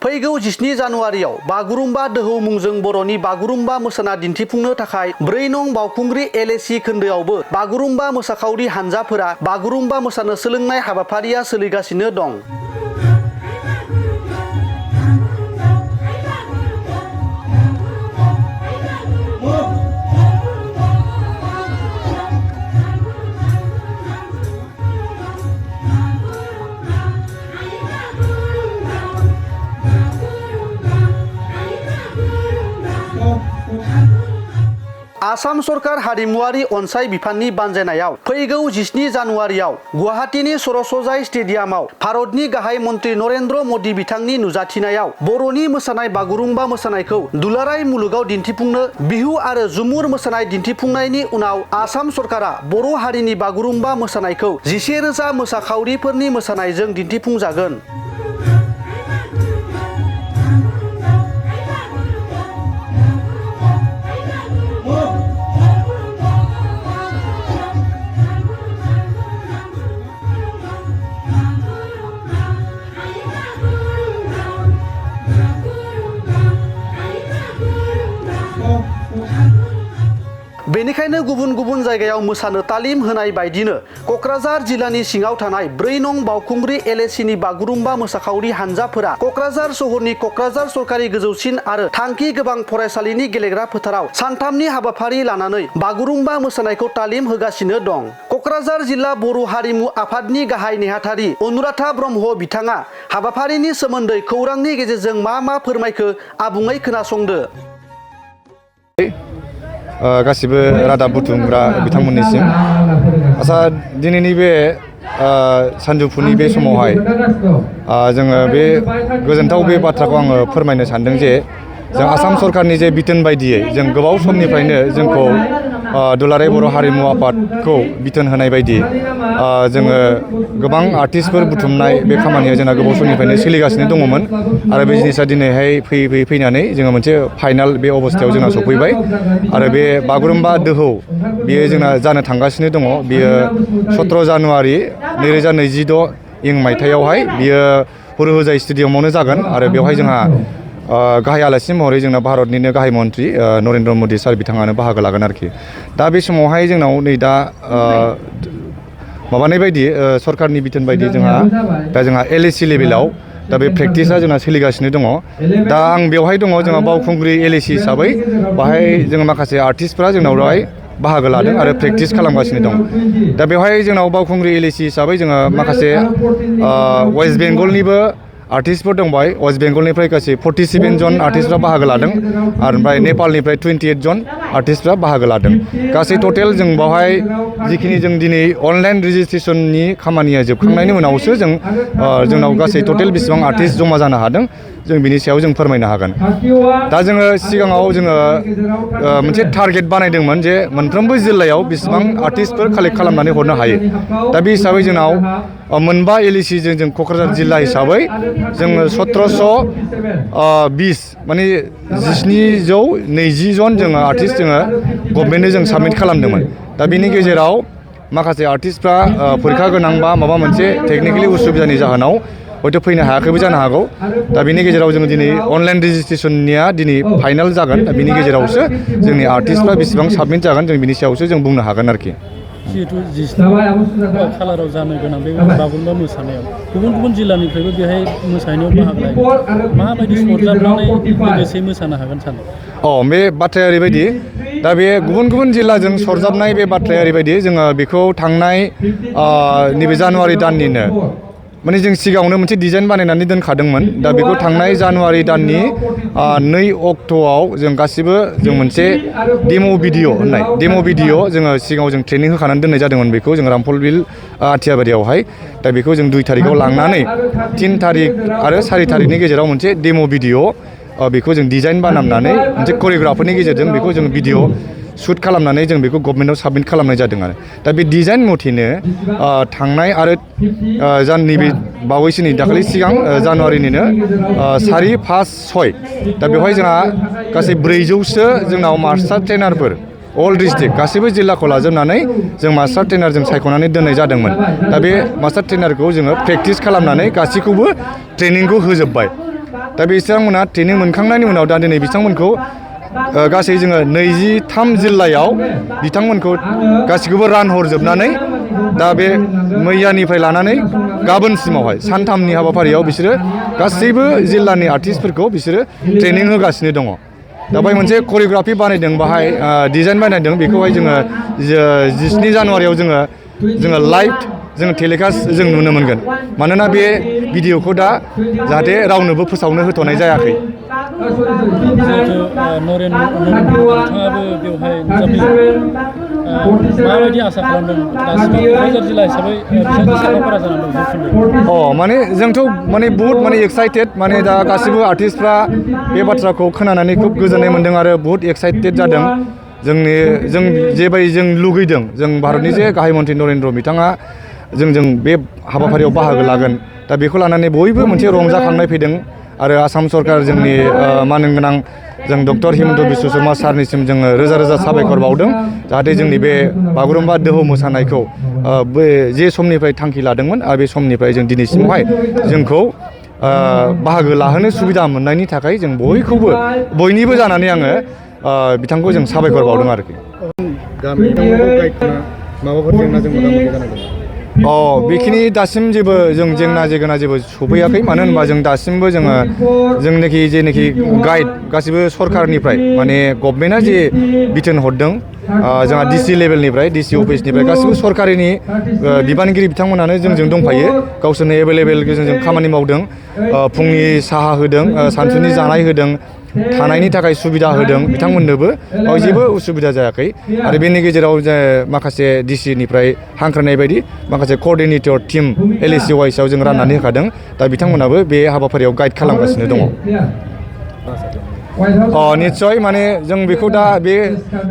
फैगौ 17 जानुवारियाव बागुरुम्बा दोहौ मुंजों बर'नि बागुरुम्बा मोसाना दिन्थिफुंनो थाखाय 4 नं बावखुंग्रि LAC खोन्दोआवबो बागुरुम्बा मोसाखावरि हानजाफोरा बागुरुम्बा मोसानो सोलोंनाय हाबाफारिया सोलिगासिनो दं। आसाम सरकार हारिमुवारि अनसाय बिफाननि बानजायनायाव फैगौ 17 जानुवारियाव गुवाहाटीनि सरसजाई स्टेडियामाव भारतनि गाहाय मन्त्रि नरेन्द्र मदि बिथांनि नुजाथिनायाव बर'नि मोसानाय बागुरुम्बा मोसानायखौ दुलाराय मुलुगाव दिन्थिफुंनो बिहु आरो झुमुर मोसानाय दिन्थिफुंनायनि उनाव आसाम सरकारा बर' हारिनि बागुरुम्बा मोसानायखौ 11,000 मोसाखावरिफोरनि मोसानायजों दिन्थिफुंजागोन। बेनिखायनो गुबुन गुबुन जायगायाव मोसानो तालिम होनाय बायदिनो कक्राझार जिल्लानि सिङाव थानाय 4 नं बावखुंग्रि LACनि बागुरुम्बा मोसाखावरि हानजाफोरा कक्राझार सहरनि कक्राझार सरकारि गोजौसिन आरो थांखि गोबां फरायसालिनि गेलेग्रा फोथाराव सानथामनि हाबाफारि लानानै बागुरुम्बा मोसानायखौ तालिम होगासिनो दं। कक्राझार जिल्ला बर' हारिमु आफादनि गाहाय नेहाथारि अनुराधा ब्रह्म बिथाङा हाबाफारिनि सोमोन्दै खौरांनि गेजेरजों मा फोरमायखो आबुङै खोनासंदो। गासिबो रादाब बुथुमग्रा बिथांमोननिसिम आसा दिनैनि बे सानजौफुनि बे समावहाय जोङो बे गोजोनथाव बे बाथ्राखौ आङो फोरमायनो सानदों जे जों आसाम सरकारनि जे बिथोन बायदियै जों गोबाव समनिफ्रायनो जोंखौ दुलाराय बर' हारिमु आफादखौ बिथोन होनाय बायदि जोङो गोबां आर्टिस्टफोर बुथुमनाय बे खामानिया जोंना गोबाव समनिफ्रायनो सोलिगासिनो दङमोन आरो बे जिनिसा दिनैहाय फैनानै जोङो मोनसे फाइनाल बे अबस्थायाव जोंना सफैबाय आरो बे बागुरुम्बा दोहौ बेयो जोंना जानो थांगासिनो दङ। बियो 17 जानुवारि 2026 मायथाइयावहाय बियो हुरुहोजाय स्टेडियामावनो जागोन आरो बेवहाय जोंहा गाहाय आलासि महरै जोंना भारतनिनो गाहाय मन्त्रि नरेन्द्र मदि सार बिथाङानो बाहागो लागोन आरोखि। दा बे समावहाय जोंनाव नै दा माबानाय बायदि सरकारनि बिथोन बायदि जोंहा LAC लेभेलाव दा बे प्रेक्टिसा जोंना सोलिगासिनो दङ। दा आं बेवहाय दङ जोंहा बावखुंग्रि LAC हिसाबै बाहाय जोङो माखासे आर्टिस्टफ्रा जोंनाव बेवहाय बाहागो लादों आरो प्रेक्टिस खालामगासिनो दं। दा बेवहाय जोंनाव बावखुंग्रि LAC हिसाबै जोङो माखासे वेस्ट बेंगलनिबो आर्टिस्टफोर दंबाय। वेस्ट बेंगलनिफ्राय गासै 47 जन आर्टिस्टफ्रा बाहागो लादों आरो ओमफ्राय नेपालनिफ्राय 28 जन आर्टिस्टफ्रा बाहागो लादों। गासै टटेल जों बावहाय जिखिनि जों दिनै अनलाइन रेजिस्ट्रेसननि खामानिया जोबखांनायनि उनावसो जोंनाव गासै टटेल बेसेबां आर्टिस्ट जमा जानो हादों जों बिनि सायाव जों फोरमायनो हागोन। दा जोङो सिगाङाव जोङो मोनसे टारगेट बानायदोंमोन जे मोनफ्रोमबो जिल्लायाव बेसेबां आर्टिस्टफोर कालेक्ट खालामनानै हरनो हायो। दा बे हिसाबै जोंनाव मोनबा LACजों जों क'क्राझार जिल्ला हिसाबै जोङो 1720 माने 1720 जन जोङो आर्टिस्ट जोङो गभमेन्टनो जों साबमिट खालामदोंमोन। दा बिनि गेजेराव माखासे आर्टिस्टफ्रा फरिखा गोनां बा माबा मोनसे टेकनिकेलि उसुबिदानि जाहोनाव हयथ' फैनो हायाखैबो जानो हागौ। दा बिनि गेजेराव जोङो दिनै अनलाइन रेजिस्ट्रेसननिया दिनै फाइनाल जागोन। दा बिनि गेजेरावसो जोंनि आर्टिस्टफ्रा बेसेबां साबमिट जागोन जों बिनि सायावसो जों बुंनो हागोन आरोखि। जिहेतु 17 खालाराव जानो गोनां बे बागुरुम्बा मोसानायाव गुबुन गुबुन जिल्लानिफ्रायबो बेहाय मोसानायाव बाहागो लायो। माबायदि सरजाबनानै लोगोसे मोसानो हागोन सानो? बे बाथ्राया ओरैबायदि दा बे गुबुन गुबुन जिल्लाजों सरजाबनाय बे बाथ्राया ओरैबायदि जोङो बेखौ थांनाय नैबे जानुवारि दाननिनो माने जों सिगाङावनो मोनसे डिजाइन बानायनानै दोनखादोंमोन। दा बेखौ थांनाय जानुवारि दाननि 2 अक्ट'आव जों गासिबो जों मोनसे डेम' भिडिअ जोङो सिगाङाव जों ट्रेनिं होखानानै दोननाय जादोंमोन। बेखौ जों रामफलबिल आथियाबारियावहाय दा बेखौ जों 2 थारिखआव लांनानै 3 थारिख आरो 4 थारिखनि गेजेराव मोनसे डेम' भिडिअ बेखौ जों डिजाइन बानायनानै मोनसे करिय'ग्राफारनि गेजेरजों बेखौ जों भिडिअ शुट खालामनानै जों बेखौ गभमेन्टआव साबमिट खालामनाय जादों आरो। दा बे डिजाइन मथेनो थांनाय आरो नैबे बावैसोनि दाखालि सिगां जानुवारिनिनो 4, 5, 6 दा बेवहाय जोंहा गासै 400सो जोंनाव मास्टार ट्रेनारफोर अल डिस्ट्रिक्ट गासैबो जिल्लाखौ लाजोबनानै जों मास्टार ट्रेनारजों सायख'नानै दोननाय जादोंमोन। दा बे मास्टार ट्रेनारखौ जोङो प्रेक्टिस खालामनानै गासैखौबो ट्रेनिंखौ होजोब्बाय। दा बिथांमोना ट्रेनिं मोनखांनायनि उनाव दा दिनै बिथांमोनखौ गासै जोङो 23 जिल्लायाव बिथांमोनखौ गासिखौबो रानहरजोबनानै दा बे मैयानिफ्राय लानानै गाबोनसिमावहाय सानथामनि हाबाफारियाव बिसोरो गासैबो जिल्लानि आर्टिस्टफोरखौ बिसोरो ट्रेनिं होगासिनो दङ। दा बेवहाय मोनसे करिय'ग्राफि बानायदों, बाहाय डिजाइन बानायदों, बेखौहाय जोङो 17 जानुवारियाव जोङो लाइभ जोङो टेलिकास्ट जों नुनो मोनगोन। मानोना बे भिडिअखौ दा जाहाथे रावनोबो फोसावनो होथ'नाय जायाखै। जिहेथु नरेन बिथाङाबो बेवहाय नुजाफैयो, माबायदि आसा खालामदों दासिमाव क'क्राझार जिल्ला हिसाबै बेसेबां साखाफारा जानानै दं जौखोन्दो? माने जोंथ' माने बुहुत माने एक्साइटेड, माने दा गासिबो आर्टिस्टफ्रा बे बाथ्राखौ खोनानानै खुब गोजोननाय मोन्दों आरो बुहुत एक्साइटेड जादों। जों जेबायदि जों लुगैदों, जों भारतनि जे गाहाय मन्थ्रि नरेन्द्र बिथाङा जों बे हाबाफारियाव बाहागो लागोन, दा बेखौ लानानै बयबो मोनसे रंजाखांनाय फैदों। आरो आसाम सरकार जोंनि मानगोनां जों डक्टर हिमन्त बिश्व शर्मा सारनिसिम जोङो रोजा रोजा साबायखर बावदों, जाहाथे जोंनि बे बागुरुम्बा दोहौ मोसानायखौ बे जे समनिफ्राय थांखि लादोंमोन आरो बे समनिफ्राय जों दिनैसिमावहाय जोंखौ बाहागो लाहोनो सुबिदा मोननायनि थाखाय जों बयनिबो जानानै आङो बिथांखौ जों साबायखर बावदों आरोखि। माबाफोर जेंनाजों मोगा-मोगि जानांगौ? बेखिनि दासिम जेबो जों जेंना जेबो सफैयाखै। मानो होनबा जों दासिमबो जोंनाखि जेनाखि गाइड गासिबो सरकारनिफ्राय माने गभर्नमेन्टआ जे बिथोन हरदों, जोंहा डिसि लेभेलनिफ्राय, डिसि अफिसनिफ्राय गासिबो सरकारिनि बिबानगिरि बिथांमोनानो जोंजों दंफायो। गावसोरनो एभेलेबेल जोंजों खामानि मावदों, फुंनि साहा होदों, सानसुनि जानाय होदों, थानायनि थाखाय सुबिदा होदों, बिथांमोननोबो जेबो उसुबिदा जायाखै। आरो बेनि गेजेराव माखासे डिसिनिफ्राय हांख्रायनाय बायदि माखासे कअर्डिनेटर टिम LAC वाइसआव जों राननानै होखादों। दा बिथांमोनाबो बे हाबाफारियाव गाइड खालामगासिनो दङ। निस्सय, माने जों बेखौ दा बे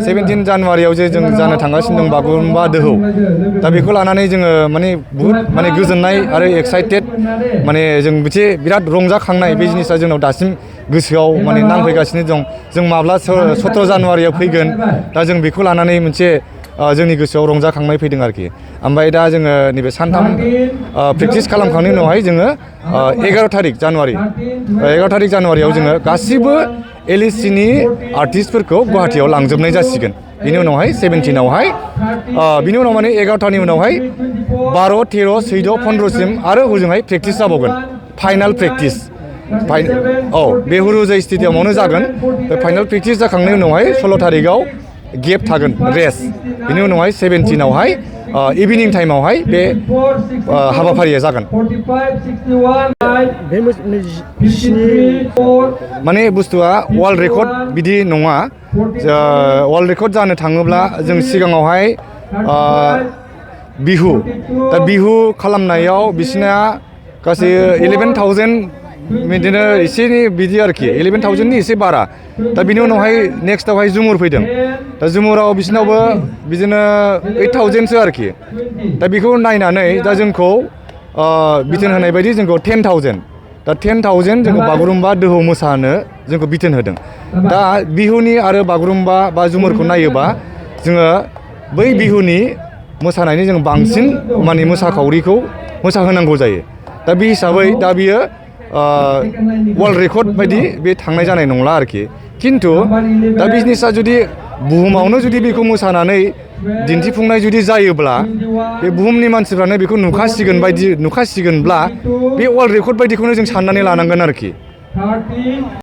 17 जानुवारियाव जे जों जानो थांगासिनो दं बागुरुम्बा दोहौ, दा बेखौ लानानै जोङो माने बुहुत माने गोजोननाय आरो एक्साइटेड, माने जों मोनसे बिराद रंजाखांनाय बे जिनिसा जोंनाव दासिम गोसोआव माने नांफैगासिनो दं। जों माब्ला 17 जानुवारियाव फैगोन, दा जों बेखौ लानानै मोनसे जोंनि गोसोआव रंजाखांनाय फैदों आरोखि। ओमफ्राय दा जोङो नैबे सानथाम प्रेक्टिस खालामखांनायनि उनावहाय जोङो 11 थारिख जानुवारियाव जोङो गासिबो LACनि आर्टिस्टफोरखौ गुवाहाटियाव लांजोबनाय जासिगोन। बिनि उनावहाय 17आवहाय बिनि उनाव माने 11थानि उनावहाय 12, 13, 14, 15सिम आरो हजोंहाय प्रेक्टिस जाबावगोन, फाइनाल प्रेक्टिस। बे हुरुजाय स्टेडियामावनो जागोन। बे फाइनाल प्रेक्टिस जाखांनायनि उनावहाय 16 थारिखआव गेप थागोन, रेस्ट। बिनि उनावहाय 17आवहाय इभिनिं टाइमावहाय बे हाबाफारिया जागोन। माने बुस्थुआ वर्ल्ड रेकर्ड बिदि नङा। वर्ल्ड रेकर्ड जानो थाङोब्ला जों सिगाङावहाय बिहु खालामनायाव बिसिना गासै 11,000 बिदिनो एसेनि बिदि आरोखि, 11,000नि एसे बारा। दा बिनि उनावहाय नेक्स्टआवहाय झुमुर फैदों। दा झुमुराव बिसिनावबो बिदिनो 8,000सो आरोखि। दा बेखौ नायनानै दा जोंखौ बिथोन होनाय बायदि जोंखौ 10,000, दा 10,000 जोंखौ बागुरुम्बा दोहौ मोसानो जोंखौ बिथोन होदों। दा बिहुनि आरो बागुरुम्बा बा झुमुरखौ नायोबा जोङो बै बिहुनि मोसानायनि जों बांसिन माने मोसाखावरिखौ मोसाहोनांगौ जायो। दा बे हिसाबै दा बियो वर्ल्ड रेकर्ड बायदि बे थांनाय जानाय नंला आरोखि। खिन्थु दा बिजनेसा जुदि बुहुमावनो जुदि बेखौ मोसानानै दिन्थिफुंनाय जुदि जायोब्ला, बे बुहुमनि मानसिफ्रानो बेखौ नुखासिगोनब्ला बे वर्ल्ड रेकर्ड बायदिखौनो जों साननानै लानांगोन आरोखि।